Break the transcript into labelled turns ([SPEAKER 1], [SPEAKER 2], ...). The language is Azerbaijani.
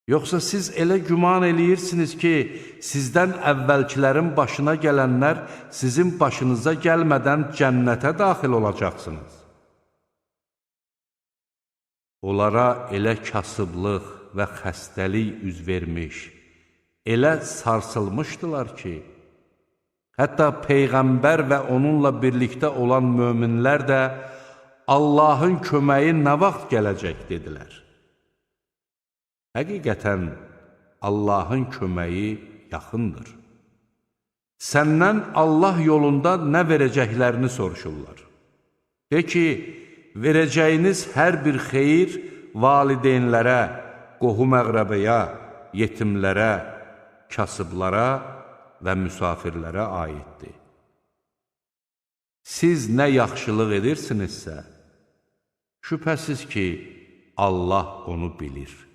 [SPEAKER 1] Yoxsa siz elə güman eləyirsiniz ki, sizdən əvvəlkilərin başına gələnlər sizin başınıza gəlmədən cənnətə daxil olacaqsınız? Onlara elə kasıblıq və xəstəlik üz vermiş, elə sarsılmışdılar ki, hətta Peyğəmbər və onunla birlikdə olan möminlər də Allahın köməyi nə vaxt gələcək, dedilər. Həqiqətən Allahın köməyi yaxındır. Səndən Allah yolunda nə verəcəklərini soruşurlar. De ki, verəcəyiniz hər bir xeyir valideynlərə, qohum-əqrəbəyə, yetimlərə, kasıblara və müsafirlərə aiddir. Siz nə yaxşılıq edirsinizsə, şübhəsiz ki, Allah onu bilir.